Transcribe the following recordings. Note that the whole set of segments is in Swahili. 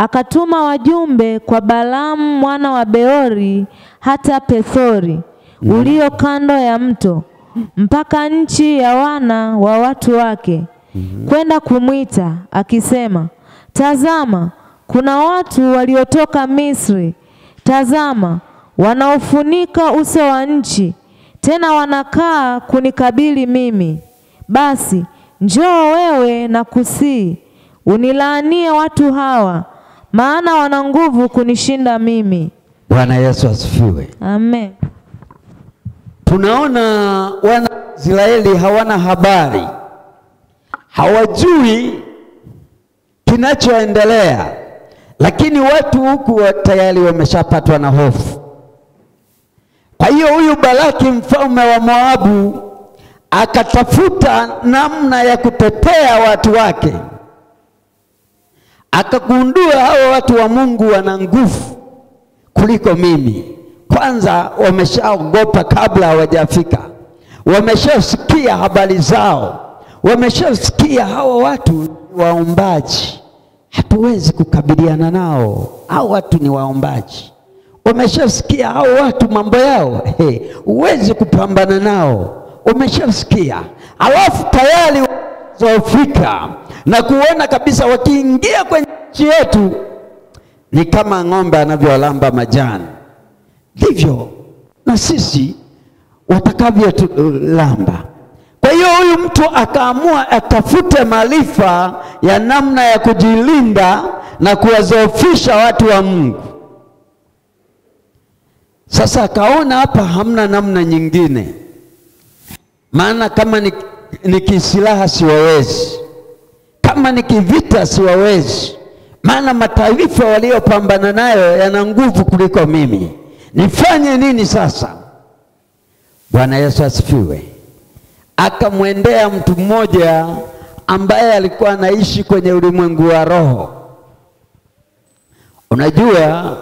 akatuma wajumbe kwa Balaamu mwana wa Beori hata Pethori ulio kando ya mto mpaka nchi ya wana wa watu wake, kwenda kumwita akisema, tazama kuna watu waliotoka Misri, tazama wanaofunika uso wa nchi, tena wanakaa kunikabili mimi. Basi njoo wewe na kusii unilaanie watu hawa, maana wana nguvu kunishinda mimi. Bwana Yesu asifiwe. Amen. Tunaona wana Israeli hawana habari, hawajui kinachoendelea, lakini watu huku tayari wameshapatwa na hofu. Kwa hiyo huyu Balaki mfalme wa Moabu akatafuta namna ya kutetea watu wake. Akagundua hawa watu wa Mungu wana nguvu kuliko mimi. Kwanza wameshaogopa kabla hawajafika. Wameshasikia habari zao. Wameshasikia hawa watu waombaji, hatuwezi kukabiliana nao. Hao watu ni waombaji. Wameshasikia hao watu mambo yao, huwezi kupambana nao. Wameshasikia. Alafu tayari wafika na kuona kabisa wakiingia kwenye nchi yetu ni kama ng'ombe anavyolamba majani, ndivyo na sisi watakavyotulamba. Kwa hiyo huyu mtu akaamua atafute maarifa ya namna ya kujilinda na kuwazoofisha watu wa Mungu. Sasa akaona hapa hamna namna nyingine, maana kama nikisilaha siwawezi, kama nikivita siwawezi, maana mataifa waliopambana nayo yana nguvu kuliko mimi. Nifanye nini sasa? Bwana Yesu asifiwe. Akamwendea mtu mmoja ambaye alikuwa anaishi kwenye ulimwengu wa roho. Unajua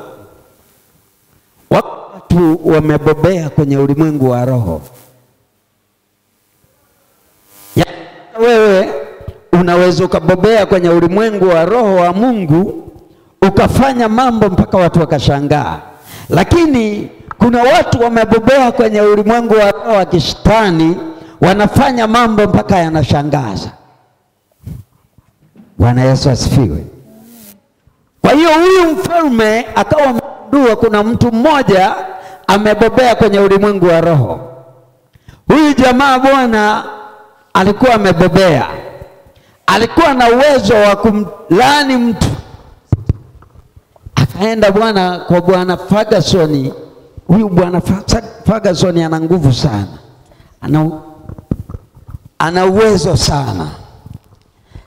watu wamebobea kwenye ulimwengu wa roho. Ya, wewe unaweza ukabobea kwenye ulimwengu wa roho wa Mungu ukafanya mambo mpaka watu wakashangaa. Lakini kuna watu wamebobea kwenye ulimwengu wa roho wa kishetani, wanafanya mambo mpaka yanashangaza. Bwana Yesu asifiwe. Kwa hiyo huyu mfalme akawa amegundua kuna mtu mmoja amebobea kwenye ulimwengu wa roho. Huyu jamaa bwana alikuwa amebobea, alikuwa na uwezo wa kumlaani mtu. Akaenda bwana kwa bwana Ferguson. Huyu bwana Ferguson ana nguvu sana, ana uwezo sana.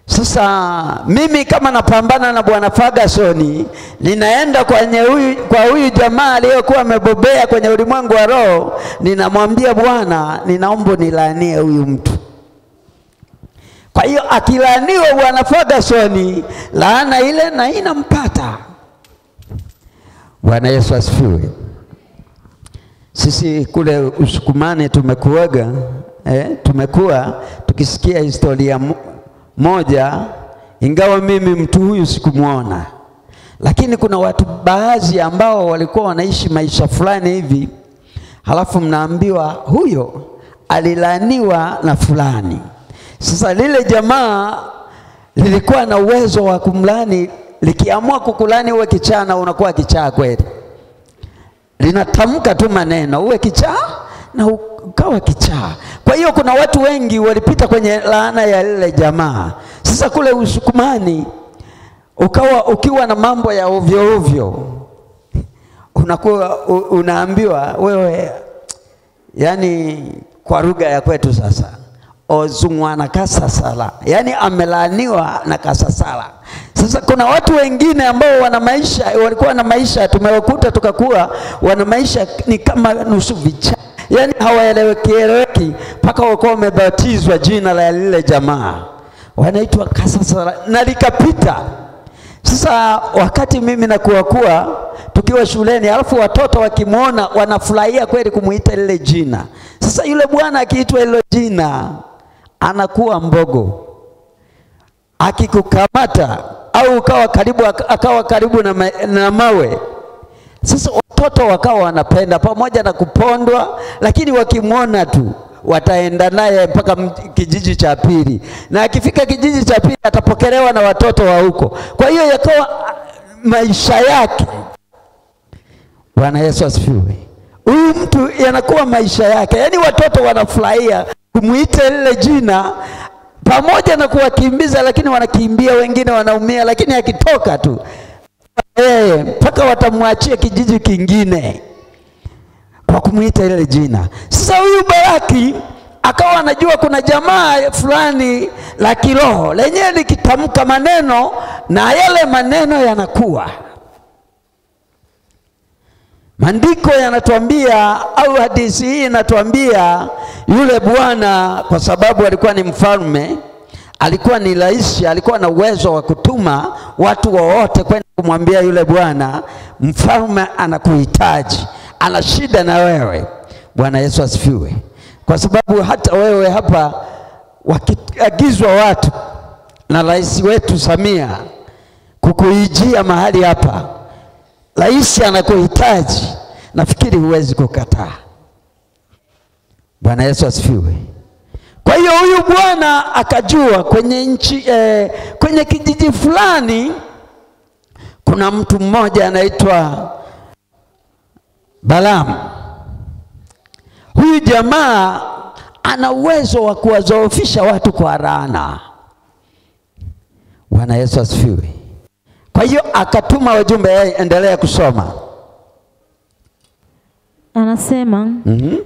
Sasa mimi kama napambana na bwana Ferguson, ninaenda kwa huyu jamaa aliyekuwa amebobea kwenye ulimwengu wa roho, ninamwambia bwana, ninaomba nilaanie huyu mtu. Kwa hiyo akilaaniwa bwana Ferguson, laana ile na inampata. Bwana Yesu asifiwe. Sisi kule Usukumani tumekuaga, tumekuwa tukisikia historia moja, ingawa mimi mtu huyu sikumuona, lakini kuna watu baadhi ambao walikuwa wanaishi maisha fulani hivi, halafu mnaambiwa huyo alilaniwa na fulani. Sasa lile jamaa lilikuwa na uwezo wa kumlani, likiamua kukulani uwe kichaa na unakuwa kichaa kweli. Linatamka tu maneno uwe kichaa na ukawa kichaa. Kwa hiyo kuna watu wengi walipita kwenye laana ya lile jamaa. Sasa kule Usukumani ukawa ukiwa na mambo ya ovyo ovyo, unakuwa unaambiwa wewe, yani kwa lugha ya kwetu sasa, ozungwana kasasala, yani amelaaniwa na kasasala. Sasa kuna watu wengine ambao wana maisha, walikuwa na maisha, tumewakuta tukakuwa wana maisha ni kama nusu vichaa, yani hawaeleweki mpaka wakawa wamebatizwa jina la lile jamaa, wanaitwa kasasala, na likapita. Sasa wakati mimi nakuwa kuwa tukiwa shuleni, alafu watoto wakimuona wanafurahia kweli kumuita lile jina. Sasa yule bwana akiitwa hilo jina anakuwa mbogo. Akikukamata au ukawa karibu, akawa karibu na mawe. Sasa watoto wakawa wanapenda pamoja na kupondwa, lakini wakimwona tu wataenda naye mpaka kijiji cha pili, na akifika kijiji cha pili atapokelewa na watoto wa huko. Kwa hiyo yakawa maisha yake. Bwana Yesu asifiwe. Huyu mtu yanakuwa maisha yake, yaani watoto wanafurahia kumuita lile jina pamoja na kuwakimbiza, lakini wanakimbia, wengine wanaumia, lakini akitoka tu mpaka watamwachia kijiji kingine kwa kumuita ile jina. Sasa huyu Balaki akawa anajua kuna jamaa fulani la kiroho lenyewe likitamka maneno na yale maneno yanakuwa. Maandiko yanatuambia au hadithi hii inatuambia yule bwana, kwa sababu alikuwa ni mfalme, alikuwa ni rais, alikuwa na uwezo wa kutuma watu wowote kwenda kumwambia yule bwana, mfalme anakuhitaji, ana shida na wewe. Bwana Yesu asifiwe. Kwa sababu hata wewe hapa wakiagizwa watu na rais wetu Samia kukuijia mahali hapa, rais anakuhitaji, nafikiri huwezi kukataa. Bwana Yesu asifiwe. Kwa hiyo huyu bwana akajua kwenye nchi, kwenye kijiji fulani kuna mtu mmoja anaitwa Balaamu. Huyu jamaa ana uwezo wa kuwazoofisha watu kwa laana. Bwana Yesu asifiwe. Kwa hiyo akatuma wajumbe. Endelea kusoma. Anasema,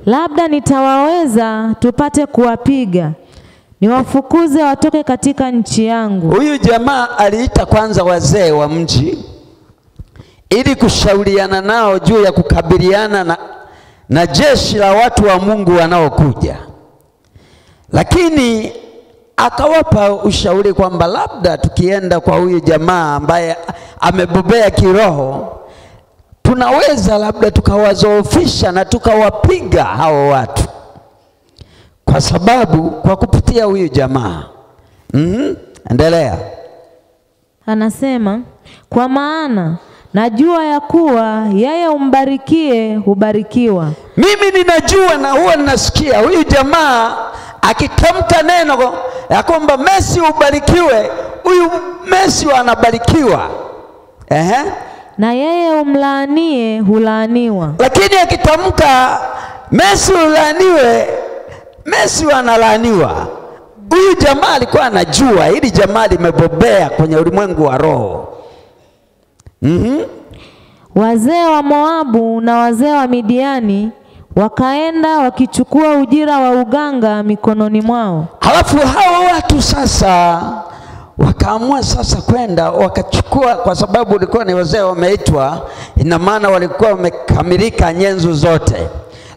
labda nitawaweza tupate kuwapiga, niwafukuze watoke katika nchi yangu. Huyu jamaa aliita kwanza wazee wa mji ili kushauriana nao juu ya kukabiliana na jeshi la watu wa Mungu wanaokuja. Lakini akawapa ushauri kwamba labda tukienda kwa huyu jamaa ambaye amebobea kiroho, tunaweza labda tukawazoofisha na tukawapiga hao watu, kwa sababu kwa kupitia huyu jamaa. Endelea. Anasema, kwa maana najua ya kuwa yeye umbarikie hubarikiwa. Mimi ninajua na huwa ninasikia huyu jamaa akitamka neno ya kwamba Messi ubarikiwe, huyu Messi anabarikiwa. Na yeye umlaanie hulaaniwa. Lakini akitamka Messi ulaaniwe, Messi analaaniwa. Huyu jamaa alikuwa anajua hili jamaa limebobea kwenye ulimwengu wa roho. Wazee wa Moabu na wazee wa Midiani wakaenda wakichukua ujira wa uganga mikononi mwao. Halafu hao watu sasa wakaamua sasa kwenda wakachukua, kwa sababu walikuwa ni wazee wameitwa, ina maana walikuwa wamekamilika nyenzo zote.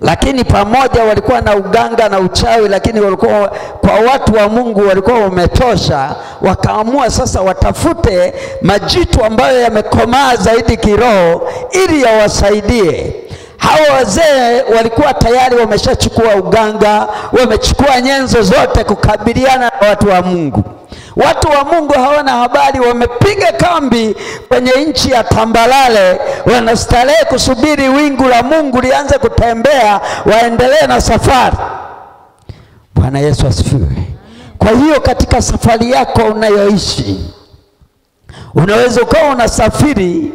Lakini pamoja walikuwa na uganga na uchawi, lakini walikuwa kwa watu wa Mungu walikuwa wametosha. Wakaamua sasa watafute majitu ambayo yamekomaa zaidi kiroho ili yawasaidie. Hao wazee walikuwa tayari wameshachukua uganga, wamechukua nyenzo zote kukabiliana na watu wa Mungu. Watu wa Mungu hawana habari, wamepiga kambi kwenye nchi ya tambalale, wanastarehe kusubiri wingu la Mungu lianze kutembea, waendelee na safari. Bwana Yesu asifiwe. Kwa hiyo katika safari yako unayoishi, unaweza ukawa unasafiri,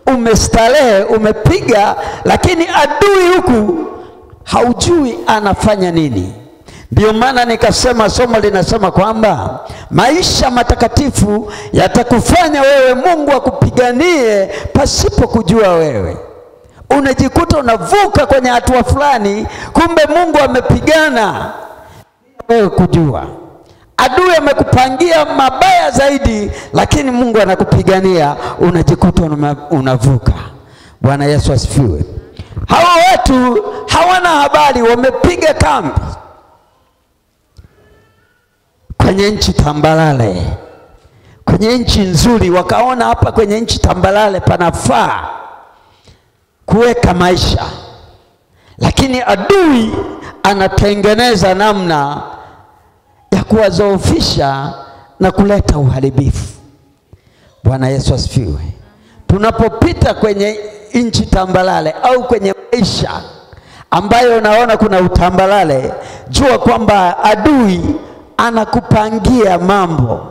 umestarehe, umepiga, lakini adui huku haujui anafanya nini. Ndio maana nikasema somo linasema kwamba maisha matakatifu yatakufanya wewe Mungu akupiganie pasipo kujua wewe. Unajikuta unavuka kwenye hatua fulani, kumbe Mungu amepigana wewe kujua. Adui amekupangia mabaya zaidi, lakini Mungu anakupigania, unajikuta unavuka. Bwana Yesu asifiwe. Hawa watu hawana habari, wamepiga kambi kwenye nchi tambalale, kwenye nchi nzuri. Wakaona hapa kwenye nchi tambalale panafaa kuweka maisha, lakini adui anatengeneza namna ya kuwazoofisha na kuleta uharibifu. Bwana Yesu asifiwe. Tunapopita kwenye nchi tambalale au kwenye maisha ambayo unaona kuna utambalale, jua kwamba adui anakupangia mambo.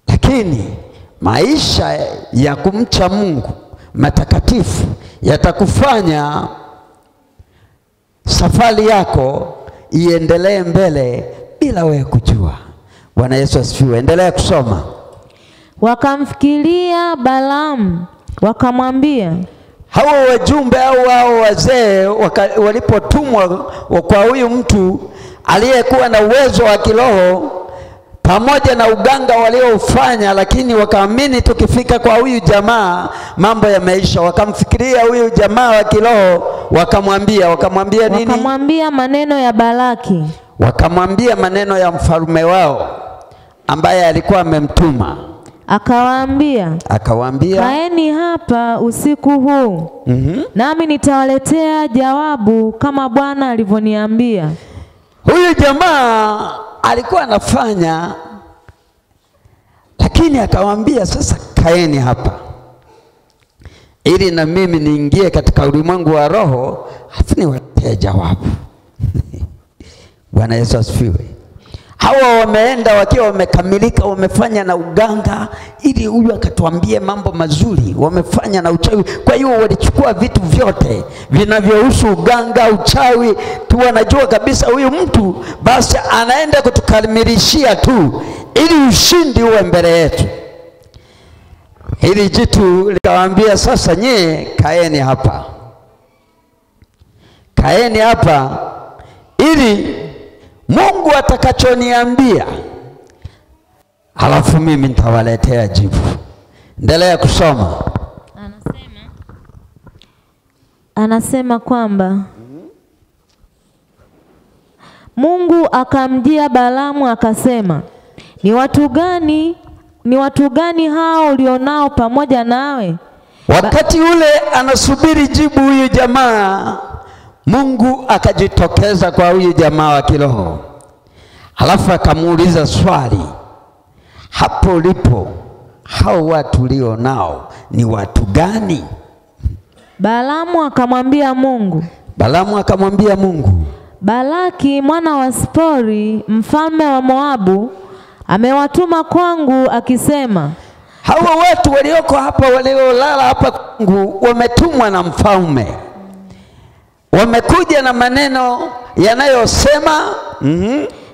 Lakini maisha ya kumcha Mungu matakatifu yatakufanya safari yako iendelee mbele bila wewe kujua. Bwana Yesu asifiwe. Endelea kusoma. Wakamfikiria Balaamu wakamwambia. Hawa wajumbe au hao wazee walipotumwa kwa huyu mtu aliyekuwa na uwezo wa kiroho pamoja na uganga waliofanya, lakini wakaamini tukifika kwa huyu jamaa mambo yameisha. Wakamfikiria huyu jamaa wa kiroho, wakamwambia nini? Wakamwambia maneno ya Balaki. Wakamwambia maneno ya mfalme wao ambaye alikuwa amemtuma. Akawaambia, kaeni hapa usiku huu, nami nitawaletea jawabu kama Bwana alivyoniambia. Huyu jamaa alikuwa anafanya, lakini akawaambia sasa kaeni hapa ili na mimi niingie katika ulimwengu wa roho afu niwaletee jawabu. Bwana Yesu asifiwe. Hawa wameenda wakiwa wamekamilika, wamefanya na uganga ili huyu akatuambie mambo mazuri, wamefanya na uchawi. Kwa hiyo walichukua vitu vyote vinavyohusu uganga, uchawi tu, wanajua kabisa huyu mtu basi anaenda kutukamilishia tu ili ushindi uwe mbele yetu. Hili jitu likawaambia sasa nyie kaeni hapa. Kaeni hapa ili Mungu atakachoniambia, halafu mimi nitawaletea jibu. Endelea kusoma. Anasema kwamba Mungu akamjia Balaamu akasema, ni watu gani hao ulionao pamoja nawe? Wakati ule anasubiri jibu huyu jamaa, Mungu akajitokeza kwa huyu jamaa wa kiroho. Halafu akamuuliza swali, hapo ulipo hao watu ulio nao ni watu gani? Balaamu akamwambia Mungu. Balaamu akamwambia Mungu, Balaki mwana wa Sipori mfalme wa Moabu amewatuma kwangu akisema, hawa watu walioko hapa waliolala hapa kwangu wametumwa na mfalme. Wamekuja na maneno yanayosema,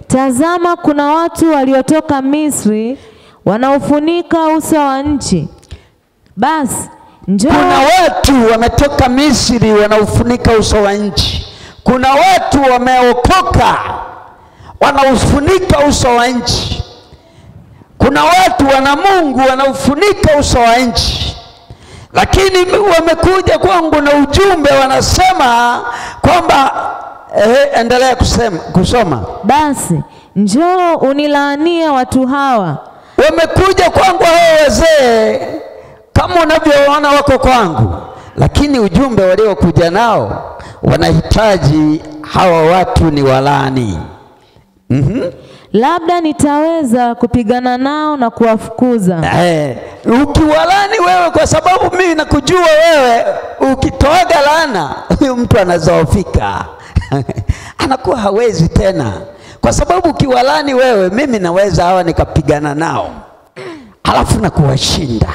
tazama kuna watu waliotoka Misri wanaofunika uso wa nchi. Basi njoo. Kuna watu wametoka Misri wanaofunika uso wa nchi. Kuna watu wameokoka wanaofunika uso wa nchi. Kuna watu wana Mungu wanaofunika uso wa nchi. Lakini wamekuja kwangu na ujumbe wanasema kwamba endelea kusoma. Basi njoo unilaanie watu hawa. Wamekuja kwangu hao wazee kama unavyoona wako kwangu, lakini ujumbe waliokuja nao wanahitaji hawa watu ni walaani. Labda nitaweza kupigana nao na kuwafukuza. Ukiwalani wewe, kwa sababu mimi nakujua wewe, ukitoaga laana huyu mtu anazoofika. Anakuwa hawezi tena. Kwa sababu ukiwalani wewe, mimi naweza hawa nikapigana nao halafu na kuwashinda.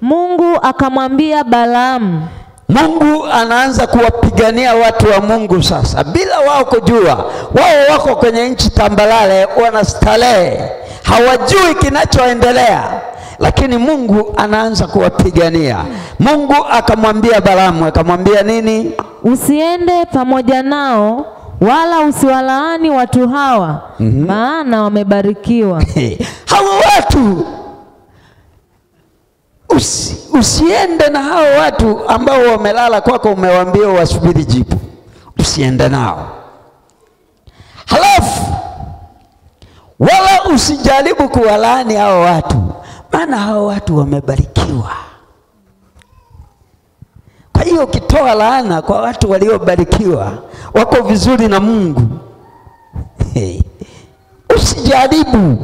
Mungu akamwambia Balaamu. Mungu anaanza kuwapigania watu wa Mungu sasa bila wao kujua. Wao wako kwenye nchi tambalale, wanastarehe, hawajui kinachoendelea, lakini Mungu anaanza kuwapigania. Mungu akamwambia Balaamu, akamwambia nini? Usiende pamoja nao wala usiwalaani watu hawa, maana wamebarikiwa. Hawa watu usiende na hao watu ambao wamelala kwako, umewaambia wasubiri jibu. Usiende nao. Halafu wala usijaribu kuwalaani hao watu, maana hao watu wamebarikiwa. Kwa hiyo ukitoa laana kwa watu waliobarikiwa, wako vizuri na Mungu, usijaribu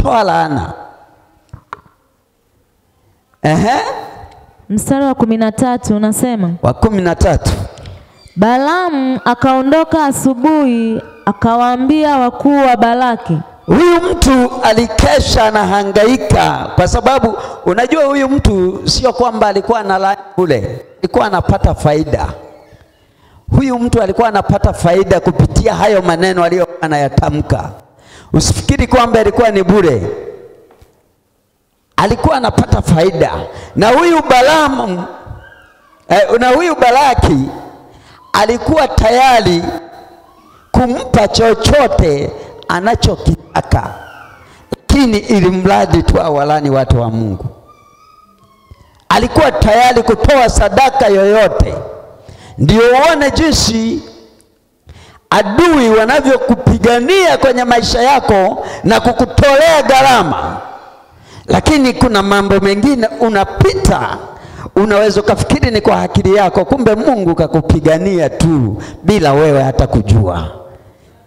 Toa laana. Ehe. Mstari wa 13 unasema. Wa 13. Balaamu akaondoka asubuhi akawaambia wakuu wa Balaki. Huyu mtu alikesha na hangaika, kwa sababu unajua huyu mtu sio kwamba alikuwa analala kule, alikuwa anapata faida. Huyu mtu alikuwa anapata faida kupitia hayo maneno aliyokuwa anayatamka. Usifikiri kwamba alikuwa ni bure. Alikuwa anapata faida. Na huyu Balaamu na huyu Balaki alikuwa tayari kumpa chochote anachokitaka, lakini ili mradi tu awalani watu wa Mungu. Alikuwa tayari kutoa sadaka yoyote. Ndio uone jinsi adui wanavyokupigania kwenye maisha yako na kukutolea gharama. Lakini kuna mambo mengine unapita, unaweza ukafikiri ni kwa akili yako, kumbe Mungu kakupigania tu bila wewe hata kujua.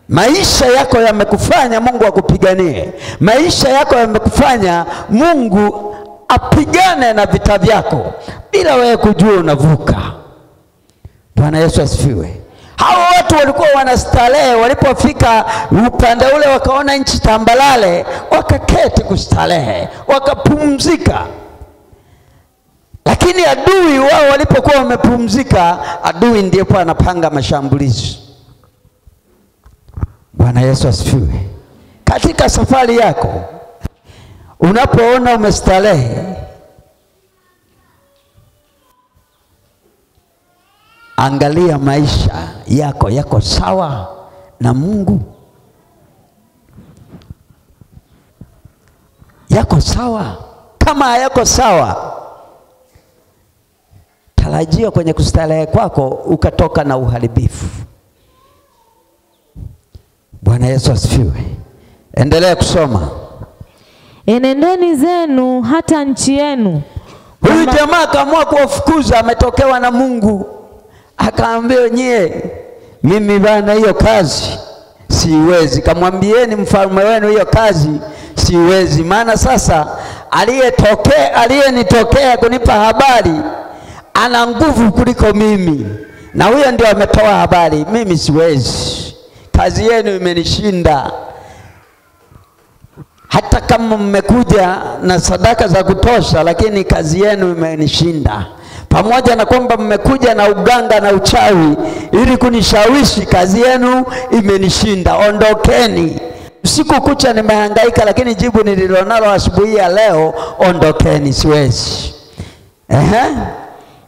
Maisha yako yamekufanya Mungu akupiganie. Maisha yako yamekufanya Mungu apigane na vita vyako bila wewe kujua, unavuka. Bwana Yesu asifiwe. Hao watu walikuwa wanastarehe, walipofika upande ule wakaona nchi tambalale, wakaketi kustarehe, wakapumzika. Lakini adui wao walipokuwa wamepumzika, adui ndipo anapanga mashambulizi. Bwana Yesu asifiwe. Katika safari yako unapoona umestarehe, angalia maisha yako yako sawa na Mungu? Yako sawa? Kama hayako sawa, tarajia kwenye kustarehe kwako ukatoka na uharibifu. Bwana Yesu asifiwe. Endelea kusoma. Enendeni zenu hata nchi yenu. Huyu jamaa akaamua kuwafukuza, ametokewa na Mungu. Akaambia, nyie, mimi bana hiyo kazi siwezi. Kamwambieni mfalme wenu hiyo kazi siwezi. Maana sasa aliyenitokea kunipa habari ana nguvu kuliko mimi, na huyo ndio ametoa habari, mimi siwezi. Kazi yenu imenishinda. Hata kama mmekuja na sadaka za kutosha, lakini kazi yenu imenishinda. Pamoja na kwamba mmekuja na uganga na uchawi ili kunishawishi, kazi yenu imenishinda. Ondokeni. Usiku kucha nimehangaika, lakini jibu nililonalo asubuhi ya leo, ondokeni, siwezi. Ehe.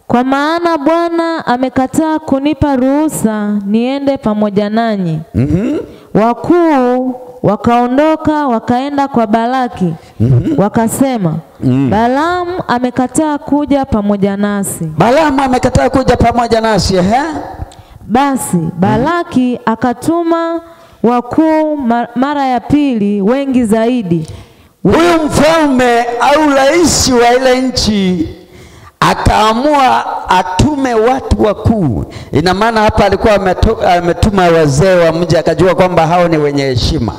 Kwa maana Bwana amekataa kunipa ruhusa niende pamoja nanyi. Wakuu wakaondoka wakaenda kwa Balaki. Wakasema, Balaamu amekataa kuja pamoja nasi. Balaamu amekataa kuja pamoja nasi. Ehe. Basi Balaki akatuma wakuu mara ya pili wengi zaidi. Huyu mfalme au rais wa ile nchi akaamua atume watu wakuu. Ina maana hapa alikuwa ametuma wazee wa mji, akajua kwamba hao ni wenye heshima.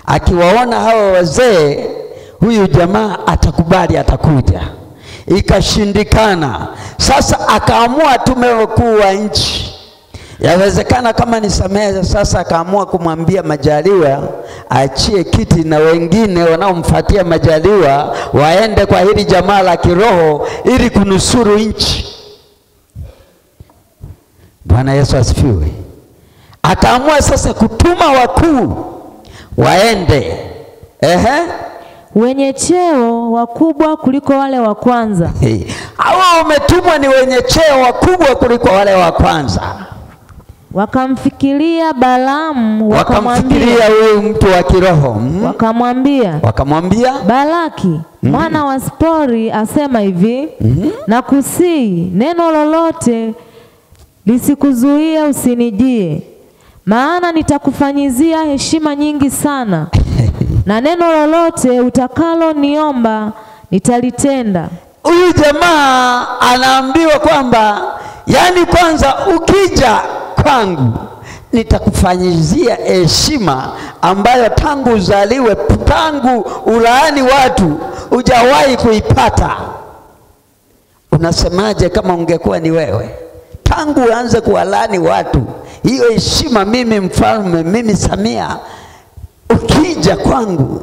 Akiwaona hao wazee, huyu jamaa atakubali, atakuja. Ikashindikana. Sasa akaamua atume wakuu wa nchi. Yawezekana kama nisamehe, sasa akaamua kumwambia Majaliwa aachie kiti na wengine wanaomfuatia Majaliwa waende kwa hili jamaa la kiroho ili kunusuru nchi. Bwana Yesu asifiwe. Akaamua sasa kutuma wakuu waende. Ehe. Wenye cheo wakubwa kuliko wale wa kwanza. Hawa umetumwa ni wenye cheo wakubwa kuliko wale wa kwanza. Wakamfikiria Balaamu, wakamfikiria huyu mtu wa kiroho. Wakamwambia Balaki mwana wa Spori asema hivi, na kusii neno lolote lisikuzuie usinijie, maana nitakufanyizia heshima nyingi sana, na neno lolote utakalo niomba nitalitenda. Huyu jamaa anaambiwa kwamba yani kwanza ukija kwangu nitakufanyizia heshima ambayo tangu uzaliwe, tangu ulaani watu hujawahi kuipata. Unasemaje kama ungekuwa ni wewe? Tangu uanze kuwalaani watu, hiyo heshima mimi mfalme, mimi Samia, ukija kwangu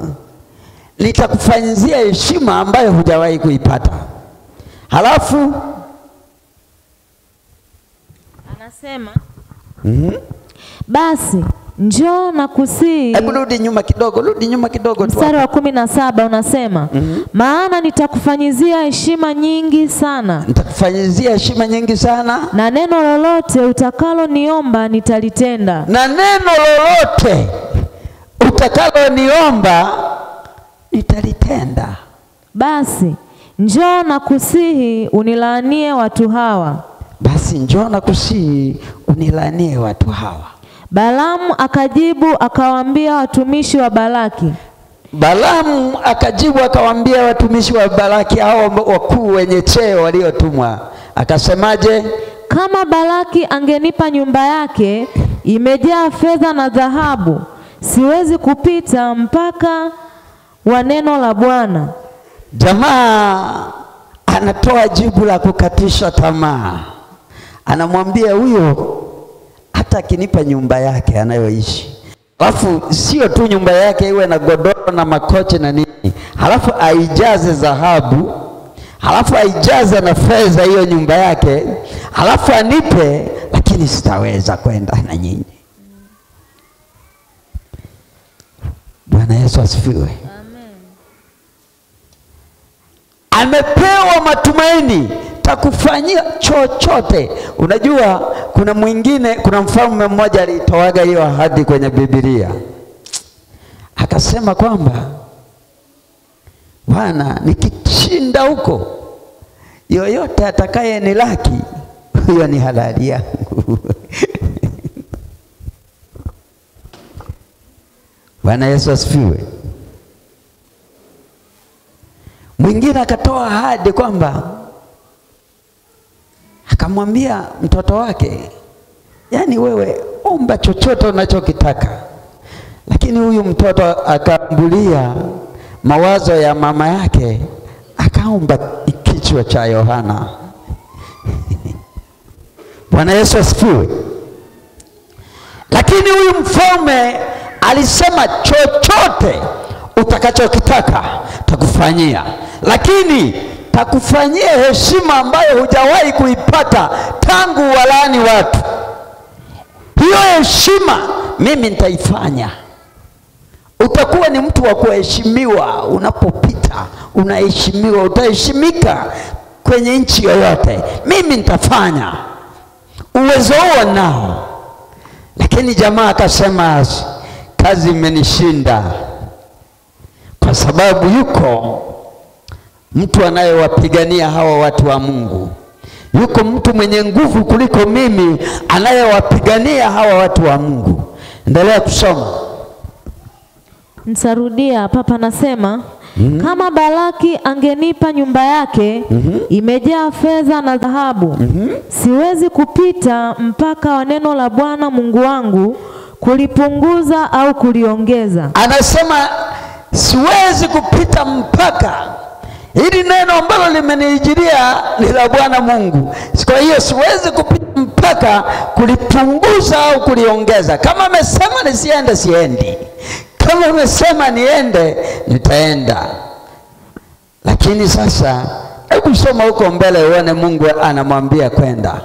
nitakufanyizia heshima ambayo hujawahi kuipata. Halafu anasema basi njoo na kusihi. Hebu rudi nyuma kidogo, rudi nyuma kidogo. Mstari wa 17 unasema maana nitakufanyizia heshima nyingi sana. Nitakufanyizia heshima nyingi sana. Na neno lolote utakalo niomba nitalitenda. Na neno lolote utakalo niomba nitalitenda. Basi njoo na kusihi unilaanie watu hawa. Basi njoo na kusihi unilaanie watu hawa. Balaamu akajibu akawaambia watumishi wa Balaki. Balaamu akajibu akawaambia watumishi wa Balaki, hao wakuu wenye cheo waliotumwa. Akasemaje? Kama Balaki angenipa nyumba yake imejaa fedha na dhahabu, siwezi kupita mpaka wa neno la Bwana. Jamaa anatoa jibu la kukatisha tamaa. Anamwambia huyo hata akinipa nyumba yake anayoishi, halafu sio tu nyumba yake iwe na godoro na makochi na nini, halafu aijaze dhahabu, halafu aijaze na fedha hiyo nyumba yake, halafu anipe, lakini sitaweza kwenda na nyinyi. Bwana Yesu asifiwe. Amen. Amepewa matumaini, takufanyia chochote. Unajua kuna mwingine, kuna mfalme mmoja alitoaga hiyo ahadi kwenye Biblia. Akasema kwamba Bwana, nikishinda huko, yoyote atakaye nilaki huyo ni halali yangu. Bwana Yesu asifiwe. Mwingine akatoa ahadi kwamba, akamwambia mtoto wake, yani wewe omba chochote unachokitaka. Lakini huyu mtoto akaambulia mawazo ya mama yake, akaomba kichwa cha Yohana. Bwana Yesu asifiwe. Lakini huyu mfalme alisema chochote utakachokitaka takufanyia, lakini takufanyia heshima ambayo hujawahi kuipata tangu walaani watu. Hiyo heshima mimi nitaifanya. Utakuwa ni mtu wa kuheshimiwa, unapopita unaheshimiwa, utaheshimika kwenye nchi yoyote. Mimi nitafanya, uwezo huo nao. Lakini jamaa akasema kazi imenishinda, kwa sababu yuko mtu anayewapigania hawa watu wa Mungu. Yuko mtu mwenye nguvu kuliko mimi anayewapigania hawa watu wa Mungu. Endelea kusoma. Nitarudia. Papa nasema kama Balaki angenipa nyumba yake imejaa fedha na dhahabu, siwezi kupita mpaka wa neno la Bwana Mungu wangu kulipunguza au kuliongeza. Anasema siwezi kupita mpaka. Hili neno ambalo limeniijilia ni la Bwana Mungu. Kwa hiyo siwezi kupita mpaka kulipunguza au kuliongeza. Kama amesema nisiende, siendi. Kama amesema niende, nitaenda. Lakini sasa hebu soma huko mbele uone Mungu anamwambia kwenda.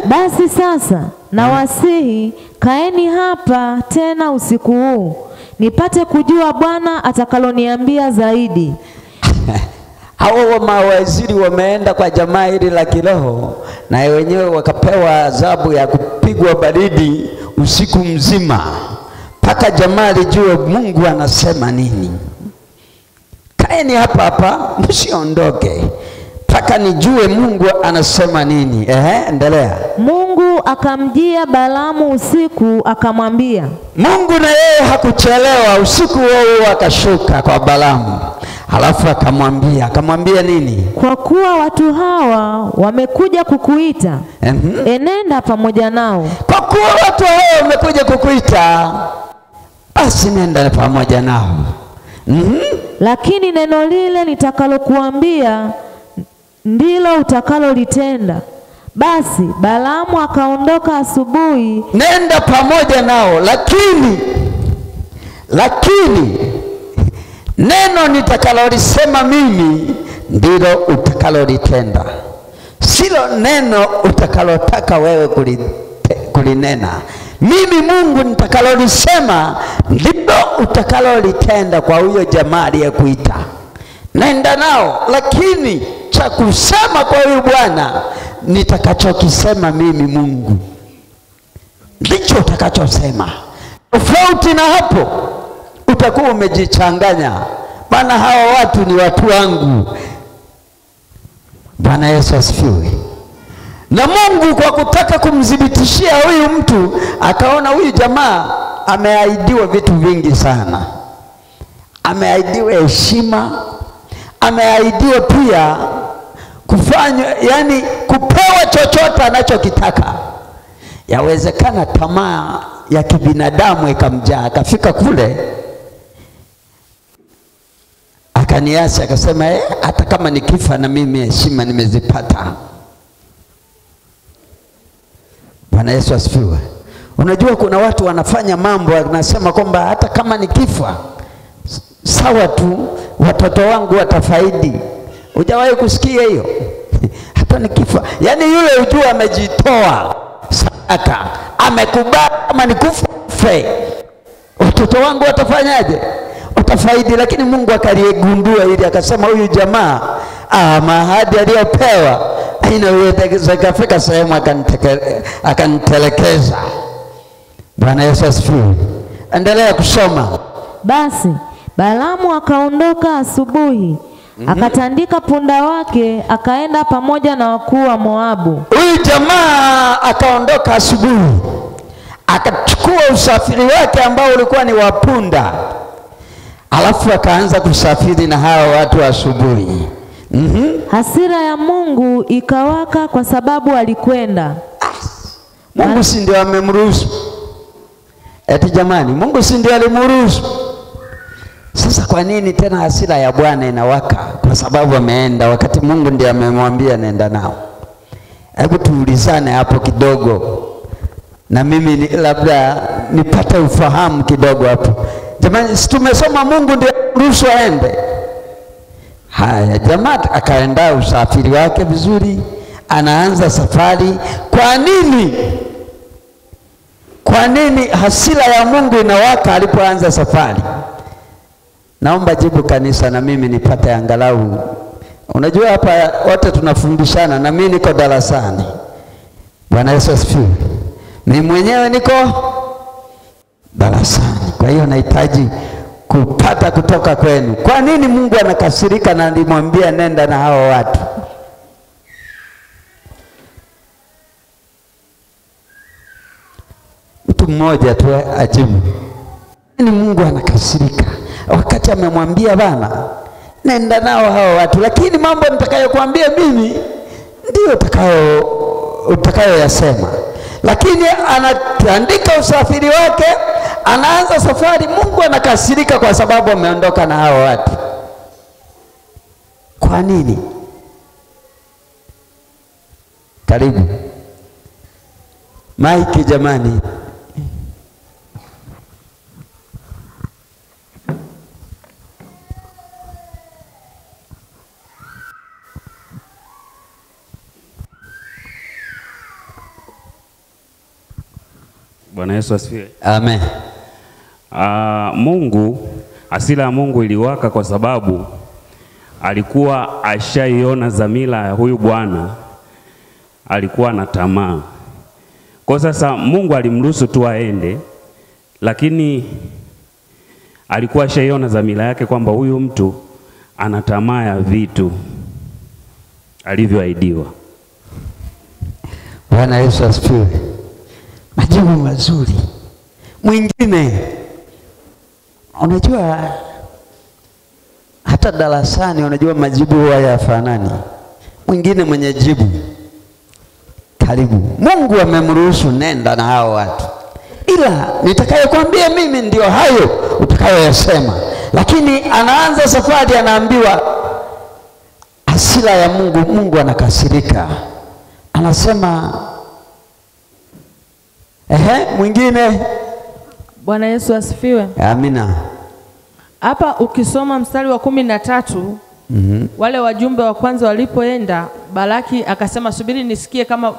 Basi sasa nawasihi, kaeni hapa tena usiku huu, nipate kujua Bwana atakaloniambia zaidi. Hao mawaziri wameenda kwa jamaa hili la kiroho, na wenyewe wakapewa adhabu ya kupigwa baridi usiku mzima, mpaka jamaa lijue Mungu anasema nini. Kaeni hapa hapa, msiondoke mpaka nijue Mungu anasema nini. Endelea. Mungu akamjia Balaamu usiku akamwambia. Mungu na yeye hakuchelewa, usiku huo akashuka kwa Balaamu. Halafu akamwambia, akamwambia nini? Kwa kuwa watu hawa wamekuja kukuita, enenda pamoja nao. Kwa kuwa watu hao wamekuja kukuita, basi nenda pamoja nao. Lakini neno lile nitakalokuambia ndilo utakalolitenda. Basi Balaamu akaondoka asubuhi. Nenda pamoja nao, lakini neno nitakalolisema mimi ndilo utakalolitenda, silo neno utakalotaka wewe kulinena. Mimi Mungu nitakalolisema ndilo utakalolitenda kwa huyo jamaa aliyekuita. Nenda nao, lakini cha kusema kwa huyu bwana nitakachokisema mimi Mungu ndicho utakachosema. Tofauti na hapo utakuwa umejichanganya. Bana, hawa watu ni watu wangu. Bwana Yesu asifiwe. Na Mungu kwa kutaka kumdhibitishia huyu mtu, akaona huyu jamaa ameahidiwa vitu vingi sana. Ameahidiwa heshima, ameahidiwa pia kufanya, yani kupewa chochote anachokitaka. Yawezekana tamaa ya kibinadamu ikamjaa, akafika kule akaniacha, akasema hata kama nikifa na mimi heshima nimezipata. Bwana Yesu asifiwe. Unajua kuna watu wanafanya mambo wanasema kwamba hata kama nikifa sawa tu, watoto wangu watafaidi. Hujawahi kusikia hiyo? Hata nikifa, yani yule ujue amejitoa sadaka, amekubali kama nikufe watoto wangu watafanyaje? Watafaidi. Lakini Mungu akaligundua ili akasema huyu jamaa mahadi aliyopewa inaweza sehemu akanitelekeza. Bwana Yesu asifiwe. Endelea kusoma. Basi Balaamu akaondoka asubuhi, akatandika punda wake, akaenda pamoja na wakuu wa Moabu. Huyu jamaa akaondoka asubuhi, akachukua usafiri wake ambao ulikuwa ni wa punda, alafu akaanza kusafiri na hao watu asubuhi. Hasira ya Mungu ikawaka kwa sababu alikwenda. Mungu si ndio amemruhusu? Eti jamani, Mungu si ndio alimruhusu? Sasa kwa nini tena hasira ya Bwana inawaka? Kwa sababu ameenda wakati Mungu ndiye amemwambia nenda nao. Hebu tuulizane hapo kidogo, na mimi labda nipate ufahamu kidogo hapo. Jamani, si tumesoma Mungu ndiye ruhusu aende? Haya, jamaa akaenda usafiri wake vizuri, anaanza safari. Kwa nini? Kwa nini hasira ya Mungu inawaka alipoanza safari? Naomba jibu kanisa, na mimi nipate angalau. Unajua hapa wote tunafundishana, na mimi niko darasani. Bwana Yesu asifiwe. Mimi mwenyewe niko darasani. Kwa hiyo nahitaji kupata kutoka kwenu. Kwa nini Mungu anakasirika na alimwambia nenda na hao watu? Mtu mmoja tu ajibu. Ni Mungu anakasirika wakati amemwambia bana nenda nao hao watu, lakini mambo nitakayokuambia mimi ndio utakayoyasema. Lakini anaandika usafiri wake, anaanza safari, Mungu anakasirika kwa sababu ameondoka na hao watu. Kwa nini? Karibu Mike, jamani. Bwana Yesu asifiwe. Amen. Mungu, hasira ya Mungu iliwaka kwa sababu alikuwa ashaiona dhamira ya huyu bwana, alikuwa na tamaa. Kwa sasa Mungu alimruhusu tu aende, lakini alikuwa ashaiona dhamira yake kwamba huyu mtu ana tamaa ya vitu alivyoahidiwa. Bwana Yesu asifiwe. Majibu mazuri. Mwingine, unajua hata darasani unajua majibu huwa hayafanani. Mwingine mwenye jibu, karibu. Karibu. Mungu amemruhusu, nenda na hao watu, ila nitakayokuambia mimi ndio hayo utakayoyasema. Lakini anaanza safari, anaambiwa hasira ya Mungu. Mungu anakasirika, anasema ehe, mwingine. Bwana Yesu asifiwe. Amina. Hapa ukisoma mstari wa 13, wale wajumbe wa kwanza walipoenda, Balaki akasema subiri nisikie kama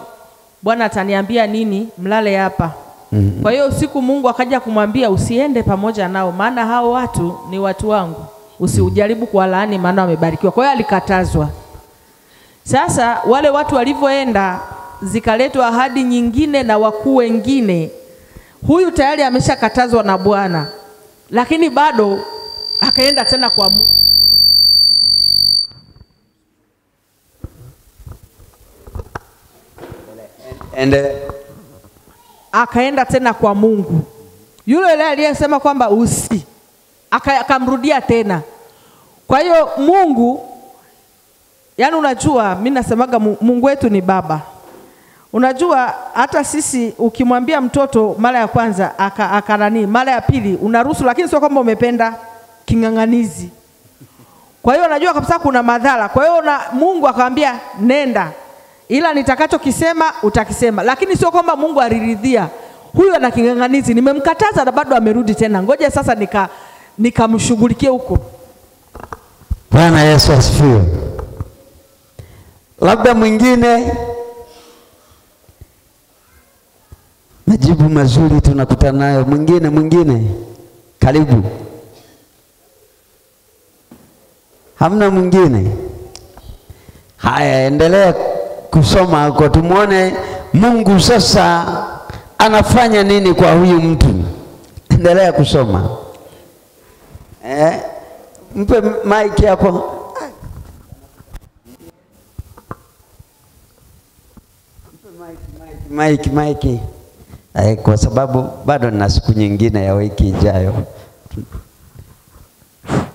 Bwana ataniambia nini, mlale hapa. Kwa hiyo usiku Mungu akaja kumwambia usiende pamoja nao, maana hao watu ni watu wangu, usiujaribu kuwalaani maana wamebarikiwa. Kwa hiyo alikatazwa. Sasa wale watu walivyoenda, zikaletwa ahadi nyingine na wakuu wengine. Huyu tayari ameshakatazwa na Bwana, lakini bado akaenda tena kwa Mungu. Akaenda tena kwa Mungu yule yule aliyesema kwamba usi, akamrudia tena. Kwa hiyo Mungu, yani unajua mimi nasemaga Mungu wetu ni baba. Unajua hata sisi ukimwambia mtoto mara ya kwanza akanani, mara ya pili unaruhusu, lakini sio kwamba umependa king'ang'anizi. Kwa hiyo unajua kabisa kuna madhara. Kwa hiyo na Mungu akamwambia nenda, ila nitakachokisema utakisema. Lakini sio kwamba Mungu aliridhia huyu ana king'ang'anizi, nimemkataza na bado amerudi tena, ngoja sasa nikamshughulikie huko. Bwana Yesu asifiwe. Labda mwingine. Majibu mazuri tunakutana nayo. Mwingine, mwingine. Karibu. Hamna mwingine? Haya, endelea kusoma huko tumuone Mungu sasa anafanya nini kwa huyu mtu. Endelea kusoma. Mpe mic hapo. Mpe mic. Kwa sababu bado nina siku nyingine ya wiki ijayo.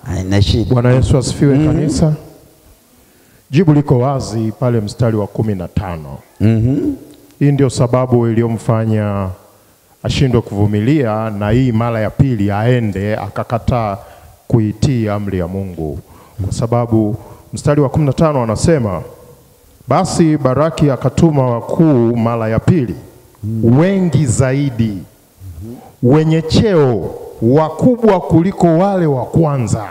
Haina shida. Bwana Yesu asifiwe. Kanisa. Jibu liko wazi pale mstari wa 15. Hii ndio sababu iliyomfanya ashindwe kuvumilia, na hii mara ya pili aende akakataa kuitii amri ya Mungu. Kwa sababu mstari wa 15 anasema, basi Baraki akatuma wakuu mara ya pili, wengi zaidi, wenye cheo wakubwa kuliko wale wa kwanza.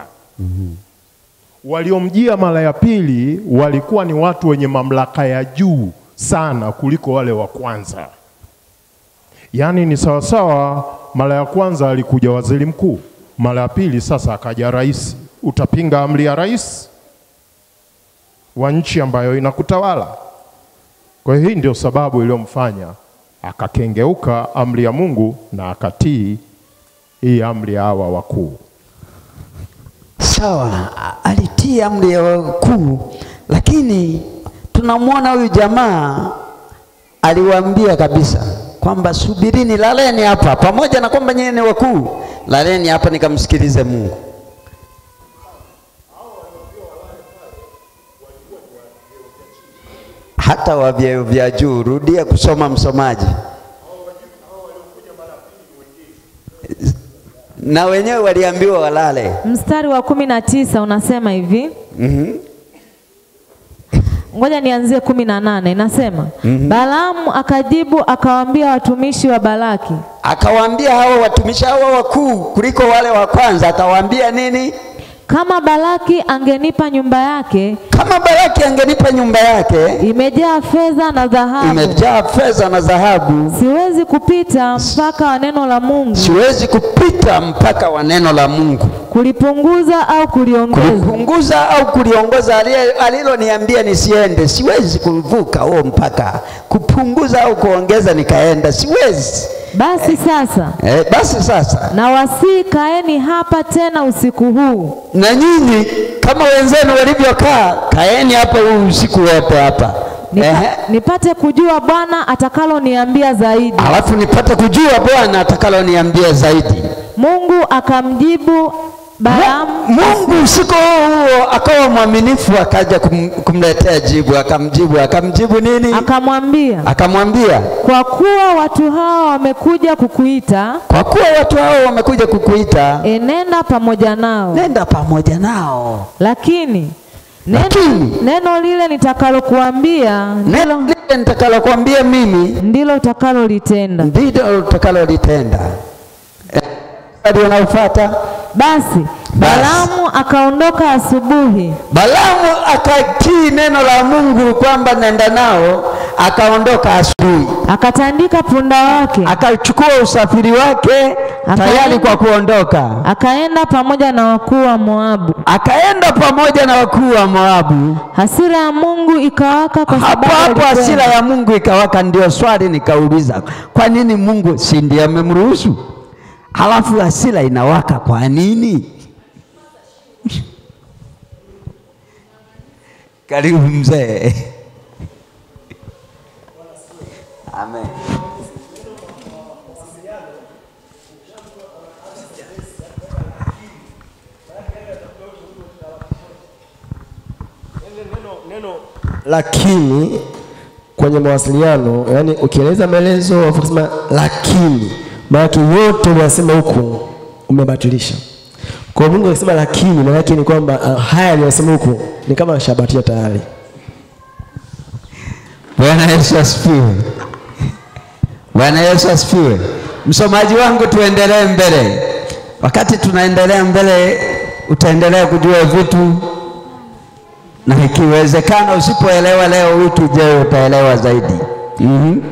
Waliomjia mara ya pili walikuwa ni watu wenye mamlaka ya juu sana kuliko wale wa kwanza. Yaani ni sawasawa, mara ya kwanza alikuja waziri mkuu, mara ya pili sasa akaja rais. Utapinga amri ya rais wa nchi ambayo inakutawala? Kwa hiyo hii ndio sababu iliyomfanya akakengeuka amri ya Mungu na akatii hii amri ya hawa wakuu. Sawa, alitii amri ya wakuu, lakini tunamwona huyu jamaa aliwaambia kabisa kwamba subirini, laleni hapa, pamoja na kwamba nyinyi ni wakuu, laleni hapa nikamsikilize Mungu. Hata wa vyeo vya juu. Rudia kusoma msomaji. Na wenyewe waliambiwa walale. Mstari wa 19 unasema hivi. Ngoja nianzie 18. Inasema, Balaamu akajibu akawaambia watumishi wa Balaki. Akawaambia hao watumishi hao wakuu kuliko wale wa kwanza, akawaambia nini? Kama Balaki angenipa nyumba yake, kama Balaki angenipa nyumba yake imejaa fedha na dhahabu, imejaa fedha na dhahabu, siwezi kupita mpaka wa neno la Mungu, siwezi kupita mpaka wa neno la Mungu, kulipunguza au kuliongeza, kulipunguza au kuliongoza, aliloniambia nisiende, siwezi kuvuka huo mpaka, kupunguza au kuongeza nikaenda, siwezi. Basi sasa, basi sasa na wasi kaeni hapa tena usiku huu, na nyinyi kama wenzenu walivyokaa, kaeni hapa huu usiku wote hapa. Nipate kujua Bwana atakaloniambia zaidi. Alafu nipate kujua Bwana atakaloniambia zaidi. Mungu akamjibu Balaamu, Mungu usiku huo akawa mwaminifu, akaja kumletea jibu, akamjibu. Akamjibu nini? Akamwambia, kwa kuwa watu hao wamekuja kukuita, kwa kuwa watu hao wamekuja kukuita, enenda pamoja nao, nenda pamoja nao. Lakini neno lile nitakalokuambia, neno lile nitakalokuambia mimi ndilo utakalolitenda, ndilo utakalolitenda. Hadi unafuata. Basi Balaamu akaondoka asubuhi. Balaamu akatii neno la Mungu kwamba nenda nao, akaondoka asubuhi. Akatandika punda wake, akachukua usafiri wake tayari kwa kuondoka. Akaenda pamoja na wakuu wa Moabu. Akaenda pamoja na wakuu wa Moabu. Hasira ya Mungu ikawaka kwa sababu hapo hasira ya Mungu ikawaka. Ndio swali nikauliza, kwa nini Mungu si ndiye amemruhusu? Halafu hasira inawaka kwa nini? Karibu mzee. Amen. Neno lakini kwenye mawasiliano, yani ukieleza maelezo alafu kusema lakini, maana yote unasema huku umebatilisha. Kwa Mungu akisema lakini, maana yake ni kwamba haya aliyosema huku ni kama ashabatia tayari. Bwana Yesu asifiwe. Bwana Yesu asifiwe. Msomaji wangu, tuendelee mbele. Wakati tunaendelea mbele utaendelea kujua vitu, na ikiwezekana usipoelewa leo, wiki ijayo utaelewa zaidi.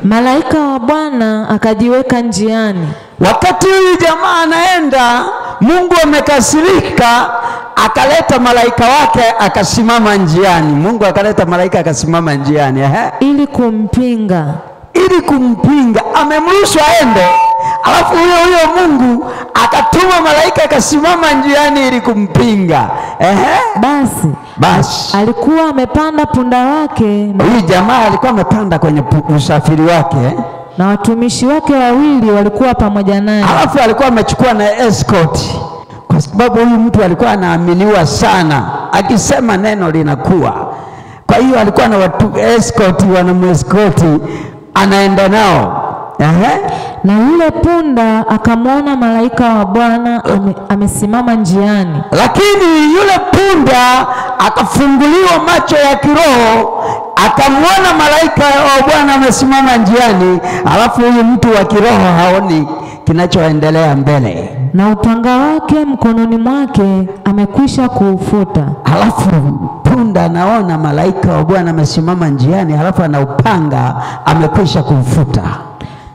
Malaika wa Bwana akajiweka njiani. Wakati huyu jamaa anaenda, Mungu amekasirika, akaleta malaika wake akasimama njiani. Mungu akaleta malaika akasimama njiani, ili kumpinga. Ili kumpinga, amemruhusu aende. Alafu huyo Mungu akatuma malaika akasimama njiani ili kumpinga. Basi alikuwa amepanda punda wake. Huyu jamaa alikuwa amepanda kwenye usafiri wake, na watumishi wake wawili walikuwa pamoja naye. Alafu alikuwa amechukua na escort, kwa sababu huyu mtu alikuwa anaaminiwa sana, akisema neno linakuwa. Kwa hiyo alikuwa na watu escort, wanamuescort, anaenda nao. Na yule punda akamwona malaika wa Bwana amesimama njiani. Lakini yule punda akafunguliwa macho ya kiroho, akamwona malaika wa Bwana amesimama njiani. Alafu huyu mtu wa kiroho haoni kinachoendelea mbele. Na upanga wake mkononi mwake amekwisha kuufuta. Alafu punda anaona malaika wa Bwana amesimama njiani, alafu ana upanga amekwisha kuufuta.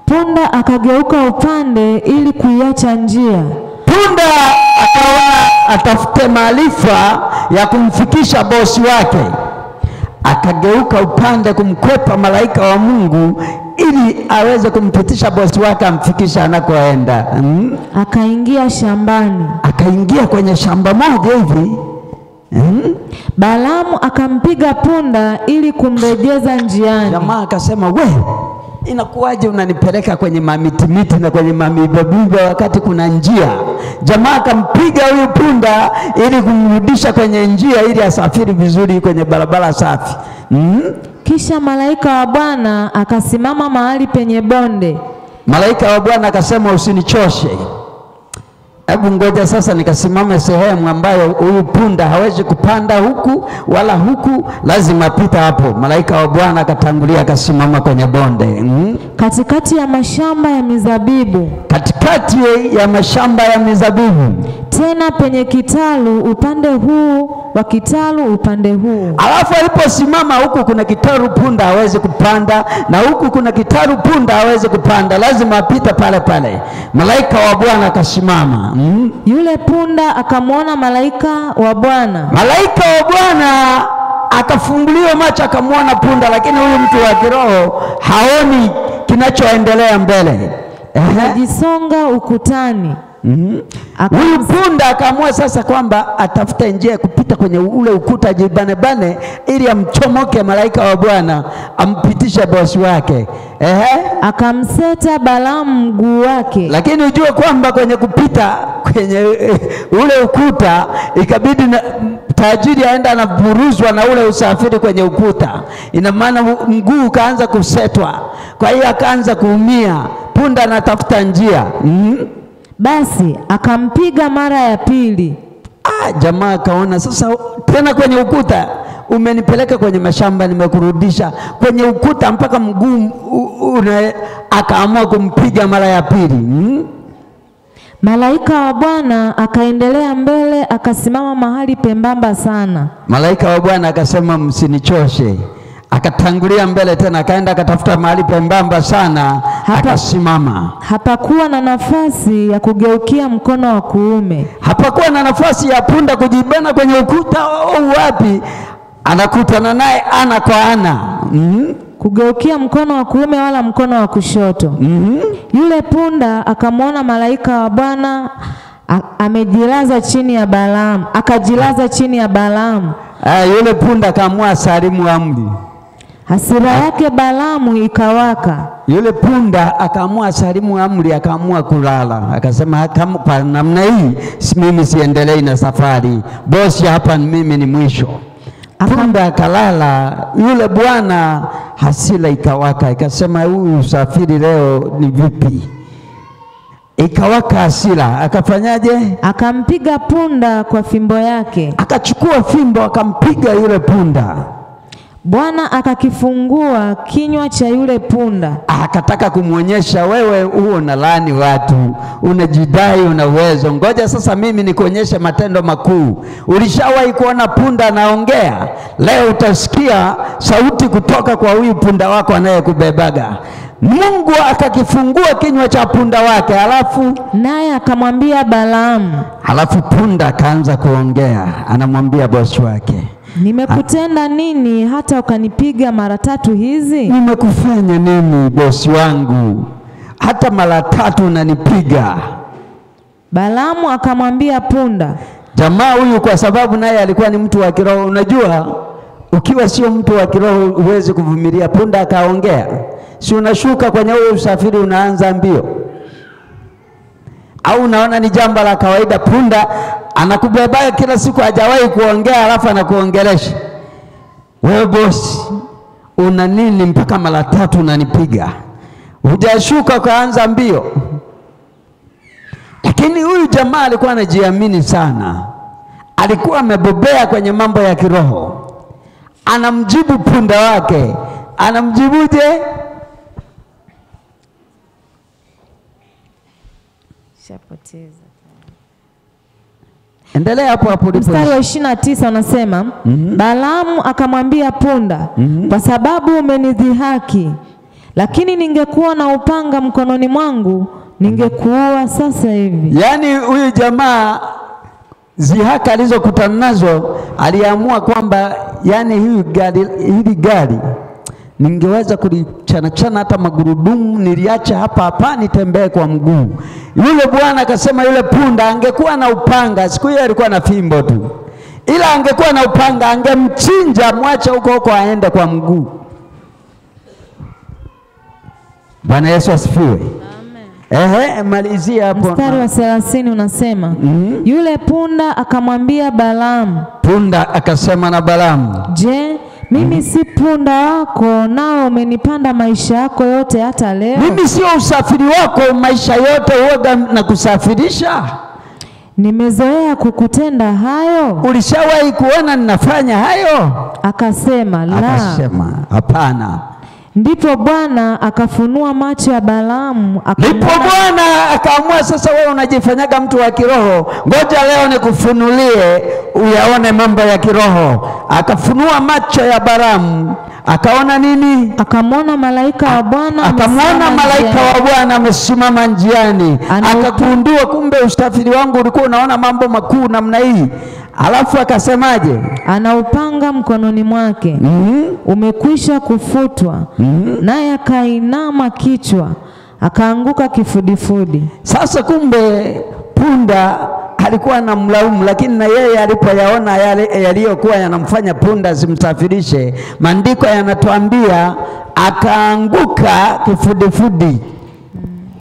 Punda akageuka upande ili kuiacha njia. Punda akaona atafute maarifa ya kumfikisha bosi wake. Akageuka upande kumkwepa malaika wa Mungu ili aweze kumpitisha bosi wake amfikisha anakoenda. Akaingia shambani. Akaingia kwenye shamba moja hivi. Balaamu akampiga punda ili kumrejeza njiani. Jamaa akasema, we, inakuwaje unanipeleka kwenye mamitimiti na kwenye mamibabiba wakati kuna njia? Jamaa akampiga huyu punda ili kumrudisha kwenye njia ili asafiri vizuri kwenye barabara safi. Kisha malaika wa Bwana akasimama mahali penye bonde. Malaika wa Bwana akasema, usinichoshe. Hebu ngoja sasa nikasimame sehemu ambayo huyu punda hawezi kupanda huku wala huku, lazima apita hapo. Malaika wa Bwana akatangulia akasimama kwenye bonde. Katikati ya mashamba ya mizabibu. Katikati ya mashamba ya mizabibu. Tena penye kitalu upande huu wa kitalu upande huu. Alafu aliposimama huku kuna kitalu punda hawezi kupanda, na huku kuna kitalu punda hawezi kupanda, lazima apita pale pale. Malaika wa Bwana akasimama. Yule punda akamwona malaika wa Bwana. Malaika wa Bwana akafunguliwa macho akamwona punda, lakini huyu mtu wa kiroho haoni kinachoendelea mbele. Akajisonga ukutani. Huyu punda akaamua sasa kwamba atafute njia ya kupita kwenye ule ukuta ajibanebane ili amchomoke malaika wa Bwana ampitishe bosi wake. Akamseta Balaamu mguu wake. Lakini ujue kwamba kwenye kupita kwenye ule ukuta ikabidi tajiri aenda anaburuzwa na ule usafiri kwenye ukuta. Ina maana mguu ukaanza kusetwa. Kwa hiyo akaanza kuumia. Punda anatafuta njia. Basi akampiga mara ya pili. Jamaa akaona sasa tena kwenye ukuta umenipeleka kwenye mashamba, nimekurudisha kwenye ukuta mpaka mguu akaamua kumpiga mara ya pili. Malaika wa Bwana akaendelea mbele akasimama mahali pembamba sana. Malaika wa Bwana akasema msinichoshe. Akatangulia mbele tena akaenda akatafuta mahali pembamba sana akasimama. Hapakuwa na nafasi ya kugeukia mkono wa kuume. Hapakuwa na nafasi ya punda kujibana kwenye ukuta au wapi. Anakutana naye ana kwa ana. Kugeukia mkono wa kuume wala mkono wa kushoto. Yule punda akamwona malaika wa Bwana amejilaza chini ya Balaamu, akajilaza chini ya Balaamu. Yule punda akaamua salimu amri. Hasira yake Balaamu ikawaka. Yule punda akaamua salimu amri, akaamua kulala. Akasema kama kwa namna hii mimi siendelei na safari. Bosi hapa mimi ni mwisho. Punda akalala. Yule bwana hasira ikawaka, ikasema huyu usafiri leo ni vipi? Ikawaka hasira, akafanyaje? Akampiga punda kwa fimbo yake. Akachukua fimbo akampiga yule punda. Bwana akakifungua kinywa cha yule punda. Akataka kumuonyesha, wewe huo unalaani watu, unajidai una uwezo. Ngoja sasa mimi nikuonyeshe matendo makuu. Ulishawahi kuona punda anaongea? Leo utasikia sauti kutoka kwa huyu punda wako anayekubebaga. Mungu akakifungua kinywa cha punda wake, halafu naye akamwambia Balaamu. Halafu punda akaanza kuongea, anamwambia bosi wake, nimekutenda nini hata ukanipiga mara tatu hizi? Nimekufanya nini bosi wangu hata mara tatu unanipiga? Balaamu akamwambia punda. Jamaa huyu kwa sababu naye alikuwa ni mtu wa kiroho. Unajua ukiwa sio mtu wa kiroho huwezi kuvumilia. Punda akaongea, si unashuka kwenye huo usafiri unaanza mbio? Au unaona ni jambo la kawaida? Punda anakubeba kila siku, hajawahi kuongea, alafu anakuongelesha. Wewe bosi, una nini mpaka mara tatu unanipiga? Hujashuka ukaanza mbio. Lakini huyu jamaa alikuwa anajiamini sana. Alikuwa amebobea kwenye mambo ya kiroho. Anamjibu punda wake. Anamjibuje? Shapoteza. Endelea hapo hapo. Mstari wa 29 unasema, Balaamu akamwambia punda, kwa sababu umenidhihaki, lakini ningekuwa na upanga mkononi mwangu ningekuua sasa hivi. Yaani huyu jamaa zihaka alizokutana nazo aliamua kwamba yani hili gari ningeweza kulichana chana hata magurudumu, niliacha hapa hapa nitembee kwa mguu. Yule bwana akasema yule punda angekuwa na upanga, siku hiyo alikuwa na fimbo tu, ila angekuwa na upanga angemchinja, mwache huko huko aende kwa mguu. Bwana Yesu asifiwe. Amen. Malizia hapo. Mstari wa 30 unasema, yule punda akamwambia Balaamu. Punda akasema na Balaamu, je, mimi si punda wako, nao umenipanda maisha yako yote hata leo? Mimi sio usafiri wako maisha yote uoga na kusafirisha? Nimezoea kukutenda hayo? Ulishawahi kuona ninafanya hayo? Akasema la. Akasema hapana. Ndipo Bwana akafunua macho ya Balaamu. Ndipo Bwana akaamua sasa, wewe unajifanyaga mtu wa kiroho, ngoja leo nikufunulie uyaone mambo ya kiroho. Akafunua macho ya Balaamu, akaona nini? Akamwona malaika wa Bwana. Akamwona malaika wa Bwana amesimama njiani. Akagundua kumbe usafiri wangu ulikuwa unaona mambo makuu namna hii. Alafu akasemaje? Ana upanga mkononi mwake, umekwisha kufutwa. Naye akainama kichwa, akaanguka kifudifudi. Sasa kumbe Punda alikuwa anamlaumu, lakini na yeye alipoyaona yale yaliyokuwa yanamfanya punda simsafirishe, maandiko yanatuambia akaanguka kifudifudi,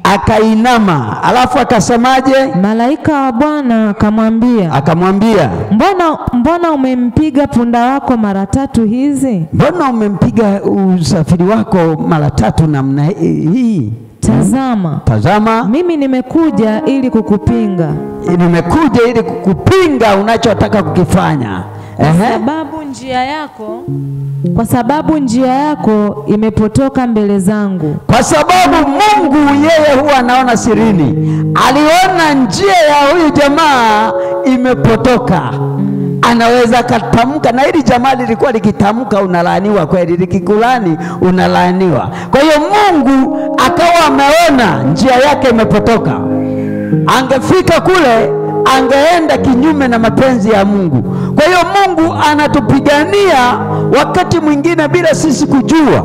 akainama. Alafu akasemaje? Malaika wa Bwana akamwambia, mbona umempiga punda wako mara tatu hizi? Mbona umempiga usafiri wako mara tatu namna hii? Tazama, mimi nimekuja ili kukupinga. Nimekuja ili kukupinga unachotaka kukifanya. Kwa sababu njia yako imepotoka mbele zangu. Kwa sababu Mungu yeye huwa anaona sirini. Aliona njia ya huyu jamaa imepotoka. Anaweza katamka, na hili jamaa lilikuwa likitamka unalaaniwa kweli, likikulani unalaaniwa. Kwa hiyo Mungu akawa ameona njia yake imepotoka. Angefika kule angeenda kinyume na mapenzi ya Mungu. Kwa hiyo Mungu anatupigania wakati mwingine bila sisi kujua.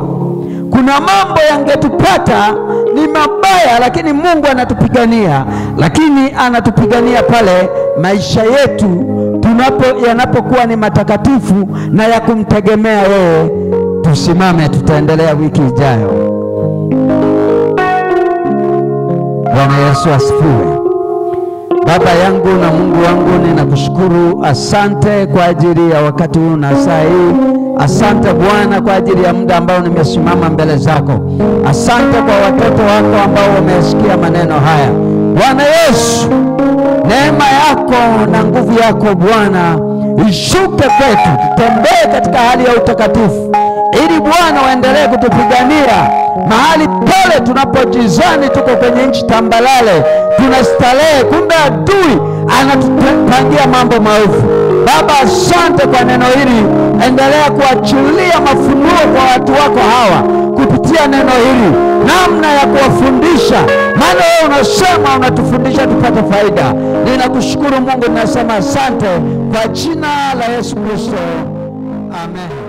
Kuna mambo yangetupata ni mabaya, lakini Mungu anatupigania. Lakini anatupigania pale maisha yetu yanapokuwa ni matakatifu na ya kumtegemea yeye. Tusimame, tutaendelea wiki ijayo. Bwana Yesu asifiwe. Baba yangu na Mungu wangu, ninakushukuru, asante kwa ajili ya wakati huu na saa hii. Asante Bwana kwa ajili ya muda ambao nimesimama mbele zako. Asante kwa watoto wako ambao wamesikia maneno haya. Bwana Yesu, neema yako na nguvu yako Bwana ishuke kwetu, tutembee katika hali ya utakatifu, ili Bwana waendelee kutupigania mahali pale tunapojizani tuko kwenye nchi tambalale, tunastarehe, kumbe adui anatupangia mambo maovu. Baba, asante kwa neno hili. Endelea kuachilia mafunuo kwa watu wako hawa kupitia neno hili, namna ya kuwafundisha, maana wewe unasema unatufundisha tupate faida. Ninakushukuru Mungu, ninasema asante kwa jina la Yesu Kristo, amen.